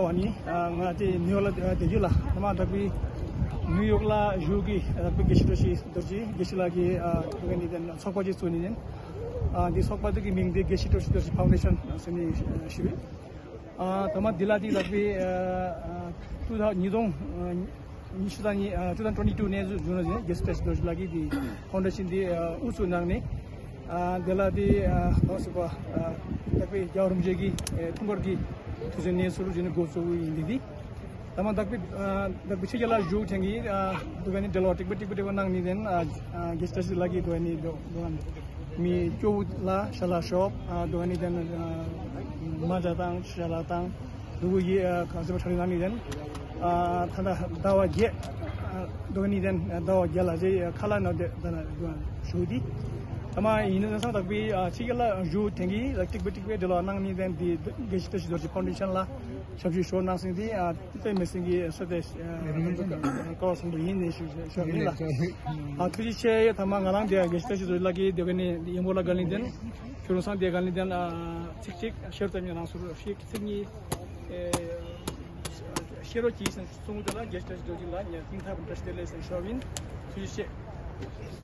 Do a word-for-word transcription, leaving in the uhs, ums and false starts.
བ་ནི་ང་དེ་ནིའུ་ཡོག་ལ་བསྡད་ཡོད་ལ། ཐ་མ་དག་པའི་ནིའུ་ཡོག་ལ་བཞུགས་ཀྱི་དག་པའི་དགེ་བཤེས་བཀྲ་ཤིས་རྡོ་རྗེ་དགེ་བཤེས་ལགས་ཀྱིས་དེ་ག་ནི་དེ་ཚོགས་པ་ཅིག་བཙུགས་ནས་ནི། འདི་ཚོགས་པ་དེ་གི་མིང་དེ་དགེ་བཤེས་བཀྲ་ཤིས་རྡོ་རྗེ་ཕའུན་ཌེ་ཤན་ཟེར་ནས་ཞུས། ཐ་མ་འདི་ལ་དེ་དག་པའི་ཉིས་སྟོང་ཉི་ཤུ་དང་གཉིས་two thousand twenty two ནས་བཟུང་ནས་དགེ་བཤེས་བཀྲ་ཤིས་རྡོ་རྗེ་ལགས་ཀྱིས་དེ་ཕའུན་ཌེ་ཤན་དེ་དབུ་བཙུགས་གནང་ནས། དེ་ལ་དེ་གང་ཟེར་བ། དག་པའི་རྒྱལ་བ་རིན་པོ་ཆེ་གི་འཁྲུངས་སྐར་གྱི་དུས་ཆེན་གནས་ཚུལ་བྱས་ནས་འགོ་བཙུགས་ཡིན། འདི་དེ་ཐ་མ་དག་པའི་དག་པའི་ཕྱི་རྒྱལ་ལ་བཞུགས་ཐེངས་ཀྱི་དེ་ག་ནི་འབྲེལ་བ་ཏིག་པ་ཏིག་པ་ཏིག་པ་གནང་ནས་དེ་དགེ་བཤེས་བཀྲ་ཤིས་ལགས་ཀྱིས་དེ་ག་ནི་དེ་མི་སྐྱོ་བོ་ལ་ཞལ་ལག་ཤོབ་དེ་ག་ནི་དེ་མ་འཇའ་དང་ཞལ་ལག་དང་། ལུ་གུ་ཡི་གང་ཟེར་བ་ཁྲ་རིང་ནང་ནི་དེན། ད་ལྟ་ཟླ་བ་བརྒྱད། དེ་ག་ནི་དེན་ཟླ་བ་བརྒྱད་ལ་རྗེས་ཁ་ལག་ནང་དེ་ད་ན་ཞུ་དེ། ཐ་མ་ཡིན་ན་སང་དག་པའི་ཕྱི་རྒྱལ་ལ་བཞུགས་ཐེངས་ཀྱི་ཏིག་པ་ཏིག་པའི་འབྲེལ་བ་གནང་ནི་དེན་དེ་དགེ་བཤེས་བཀྲ་ཤིས་རྡོ་རྗེ་ཕའུན་ཌེ་ཤན་ལ་ཞབས་ཞུ་ཞུ་གནང་ཟིན་དེ་དཔེ་མི་སྲིད་ཀྱི་ས་དེ་སྐལ་བ་བཟང་པོ་ཡིན་ནས་ཞུ་ཞུ་ཡིན་ལ། ཐུགས་རྗེ་ཆེ། ཐ་མ་ང་རང་དེ་དགེ་བཤེས་བཀྲ་ཤིས་རྡོ་རྗེ་ལགས་ཀྱིས་དེ་ག་ནི་ཡིན་པོ་ལ་དགའ་ལན་དེན། ཁྱོད་རང་སང་དེ་ག་ནི་དེན་ཚིག་གཅིག་ཤེར་ཙམ་ཡང་རང་སོར་ཤེར་ཚིག་གཉིས། ཤེས་རོགས་གྱིས་ཟེར་གསུང་གི་དེ་ལ་རྒྱལ་སྲས་རྡོ་རྗེ་ལ་ཉ་ཐིང་ཐབ་བཀྲ་ཤིས་བདེ་ལེགས་ཟེར་ཞུ་ཡིན། ཐུགས་རྗེ་ཆེ།